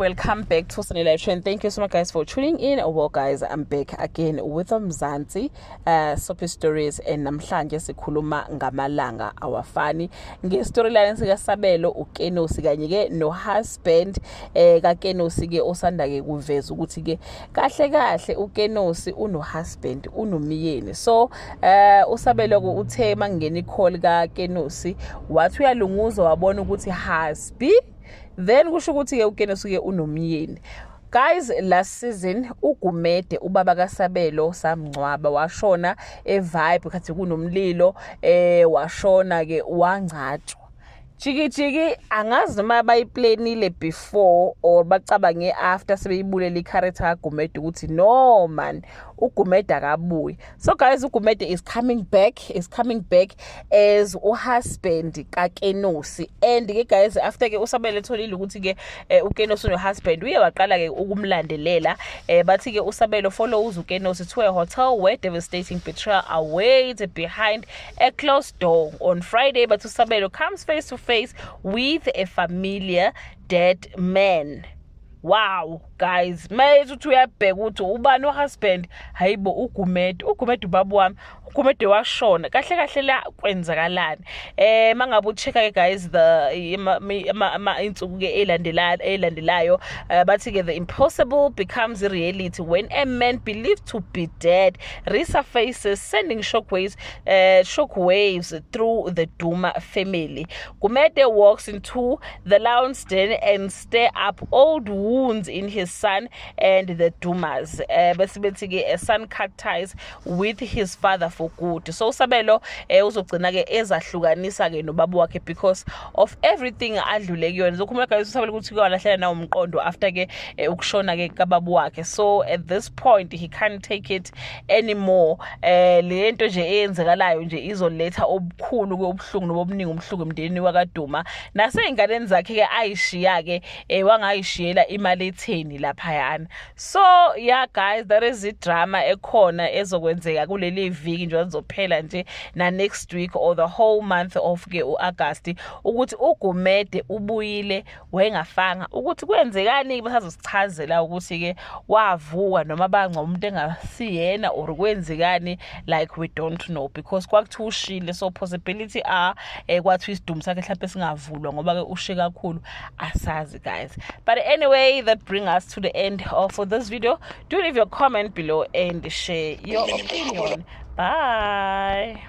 Welcome back to Sunday Live Trend. Thank you so much, guys, for tuning in. Well, guys, I'm back again with Mzansi Soapy Stories, and namhlanje sikhuluma ngamalanga awafani nge-storyline sikaSabelo, uKenosi, kanye ke no-husband kaKenosi ke osanda ke kuveza ukuthi ke kahle kahle uKenosi uno-husband, unomyeni. So uSabelo ke uthe mangena i-call kaKenosi, wathi uyalunguza, wabona ukuthi husband, then kusho ukuthi-ke uKenosi-ke unomyeni. Guys, last season uGumede, ubaba kaSabelo, samngcwaba, washona eVibe khathi kunomlilo, washona ke, wangcatshwa. Jiki jiki, angazi noma bayiplanile before or bacabange after sebeyibulela i-character kaGumede ukuthi no man, uGumede akabuyi. So guys, uGumede is coming back, is coming back as uhusband kaKenosi. And ke guys, after ke uSabelo etholile ukuthi ke uKenosi uno-husband, uye waqala ke ukumlandelela. Bathi ke uSabelo follows uKenosi to a hotel where devastating betrayal awaits behind a closed door on Friday. But uSabelo comes face to face with a familiar dead man. Wow guys, mayethi uthi uyabheka ukuthi ubani uhusband, hayibo, uGumede, uGumede ubaba wami, uGumede washona. Kahle kahle la kwenzakalani? Mangabe ucheck ke guys, the insuku ke elandelayo, bathi ke the impossible becomes reality when a man believed to be dead resurfaces, sending shockwaves through the Duma family. Gumede walks into the lounge den and stir up old wounds in his son and the Dumas. Bese bethi ke a son cut ties with his father for good. So uSabelo uzogcina ke ezahlukanisa ke nobaba wakhe because of everything adlule kuyona. Zokhuluma guys, uSabelo ukuthi walahlela nawo umqondo after ke ukushona ke kababa wakhe. So at this point he can't take it anymore. Le nto nje eyenzekalayo nje izoletha obukhulu ke ubuhlungu nobuningi ubuhlungu emndenini wakaDuma nasey'nganeni zakhe ke ayishiya ke, wangayishiyela imali etheni laphayana. So yeah guys, that is idrama ekhona ezokwenzeka kuleli viki nje lizophela nje na next week or the whole month of ke uAugust, ukuthi uGumede ubuyile, wengafanga ukuthi kwenzekani. Basazosichazela ukuthi ke wavuka noma bangcwaba umuntu engasiyena or kwenzekani. Like, we don't know because kwakuthiwa ushile, so possibility are kwathiwa isidumbu sakhe mhlawumbe singavulwa ngoba ke ushe kakhulu, asazi guys. But anyway, that bring us to the end of for this video. Do leave your comment below and share your opinion. Bye.